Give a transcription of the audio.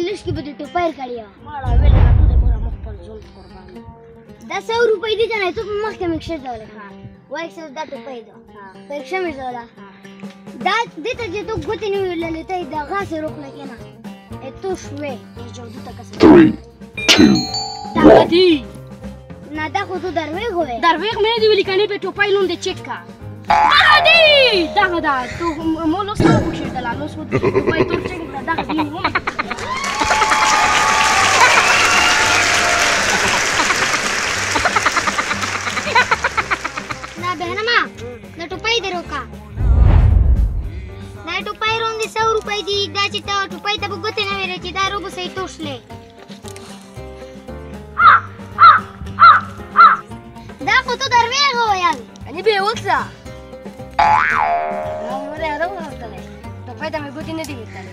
لږ کې به د ټوپیر کړی وه. ماړه ویل نه ته ګوره، مخ خپل ژوند قربان. دا 100 روپۍ دي کنه، ته په مخکې مې کښېږدوله، وایي څه دا ټوپۍ ده، په کښه مې ځوله. دا دې ته چې ته ګوتې نه ویلې، ته یې دغسې روخله که نه ته شوې. جادو ته کسه. 3, 2, دغه دي نه، دا خو ته دروېغ وې. دروېغ مې نه دی ویلي کنې، په ټوپۍ لوند چک کا. دغه دی، دغه ده، ته مو لوس نه وکښېدله، لوس و ټوپۍ تور چک کړه. دغه دی. نه بهنما، د ټوپۍ دې روکا. دا ټوپۍ روم دي 100 روپۍ دي. دا چې ته ټوپۍ ته به ګوتې نه ویلې چې دا روبو سي توشلې. دا خو ته دروېغ وویل. کنې به وکړه، نو مې هغه وختلې، ټوپۍ ته مې ګوتې نه دي ویلې.